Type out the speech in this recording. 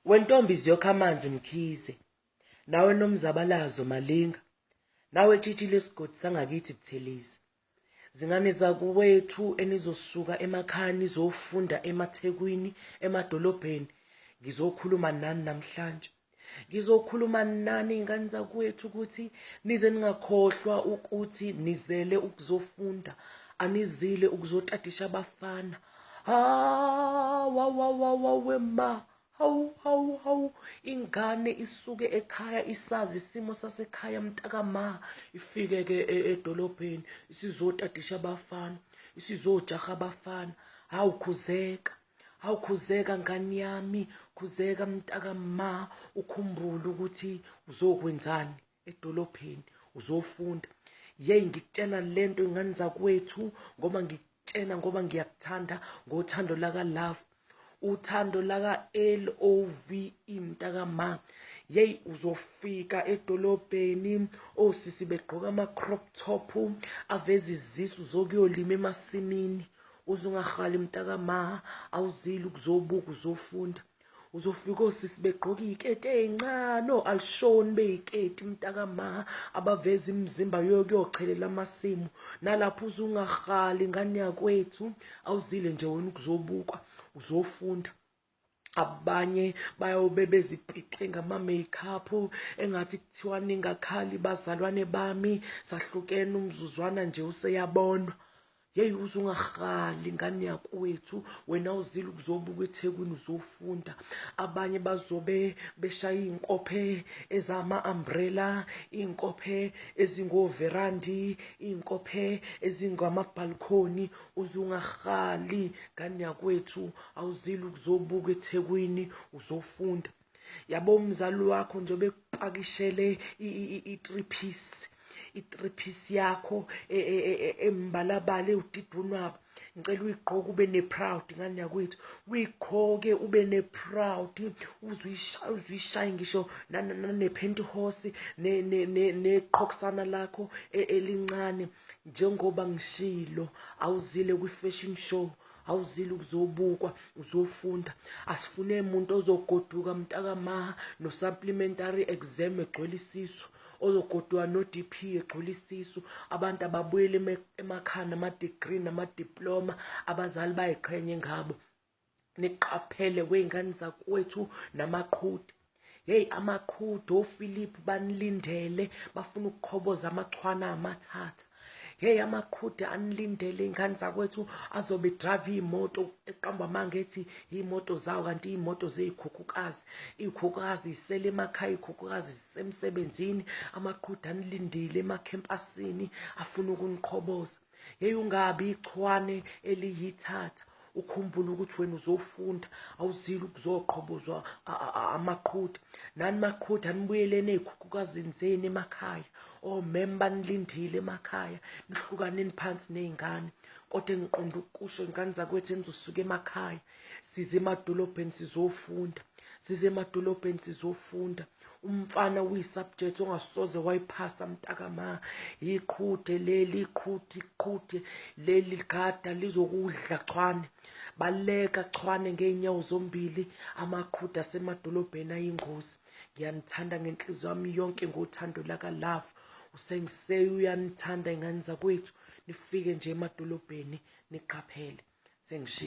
Wentombi ziyokha amanzi Mkhize. Nawe Nomzabalazo Malinga. Nawe tshitshi lesigodi sangakithi Buthelezi. Zingane zakuwethu enizosuka emakhaya nizofunda emaThekwini, emadolobheni. Ngizokhuluma nani namhlanje. Ngizokhuluma nani ingane zakwethu ukuthi nize ningakhohlwa ukuthi nizele ukuzofunda, anizile ukuzotadisha abafana. Hawa ma. Hawu hawu hawu, ingane isuke ekhaya isazi isimo sasekhaya mntakama, ifike ke edolobheni isizotadisha abafana, isizojaha abafana. Hawu khuzeka. Hawu khuzeka ngani yami, khuzeka mntakama, ukhumbule ukuthi uzokwenzani edolobheni, uzofunda. Yeyi ngikutshela lento ingane zakwethu ngoba ngikutshela ngoba ngiyakuthanda ngothando laka love, uthando laka L-O-V-E mntakama. Yeyi uzofika edolobheni osisi begqoka ama-crop top aveza izisu zokuyolima emasimini. Uzungahali mntakama, awuzile ukuzobuka, uzofunda. Uzofika osisi begqoka iy'keti ey'ncane, o-alishoni bey'keti mntakama, abaveza imizimba yokuyochelela amasimu. Nalapho uzungahali ngane yakwethu, awuzile nje wena ukuzobukwa, uzofunda. Abanye bayobe bezipike ngama-makeup engathi kuthiwa ningakhali bazalwane bami, sahlukene umzuzwana nje useyabonwa. Yeyi uzungahali ngane yakwethu, wena uzile ukuzobuka eThekwini uzofunda. Abanye bazobe beshaya iy'nkophe ezama-umbrella, iy'nkophe ezingoverandi, iy'nkophe ezingama-balcony. Uzungahali ngane yakwethu, awuzile ukuzobuka eThekwini uzofunda. Yabo umzali wakho nje bekupakishele i-three piece, i-three piece yakho embalabala ewudidunwabo. Ngicela uyigqoke ube ne-proud ngane yakwethu, uyigqoke ube ne-proud, uzuyishaye ngisho nane-pantyhose neqhokisana lakho elincane. Njengoba ngishilo, awuzile kwi-fashion show, awuzile ukuzobukwa, uzofunda. Asifune umuntu ozogoduka mntakama no-supplementary exam egcwele isisu, ozogoduka no-D_P egcwele isisu. Abantu ababuyele emakhaya nama-degree nama-diploma, abazali bayiqhenye ngabo. Niqaphele kwey'ngane zakwethu namaqhude. Hey, amaqhude oFilip banilindele, bafuna ukuqhoboza amachwana amathatha. Hey, amaqhude anilindele ingane zakwethu, azobe drive iy'moto eqamba amanga ethi iy'moto zawo, kanti iy'moto zey'khukhukazi. Iy'khukhukazi zisele emakhaya, iy'khukhukazi zisemsebenzini. Amaqhude anilindile emakhempasini afuna ukuniqhoboza. Hey, ungabi ichwane eliyithatha, ukhumbule ukuthi wena uzofunda, awuzile ukuzoqhobozwa amaqhude. Nani maqhude anibuyeleni ey'khukhukazini zenu emakhaya. Omem banilindile emakhaya, nihlukaneni phansi ney'ngane. Kodwa engiqonda ukusho ingane zakwethu enizosuka emakhaya, size emadolobheni sizofunda, size emadolobheni sizofunda. Umfana uyi-subject ongasoze wayiphasa mntakama. Iqhude leli, iqhude, iqhude leli ligada lizokudla chwane. Baleka chwane ngey'nyawo zombili, amaqhude asemadolobheni ayingozi. Ngiyanithanda ngenhliziyo yami yonke ngothando laka love. Usengiseyo uyanithanda ingane zakwethu. Nifike nje emadolobheni niqaphele. Sengishiya.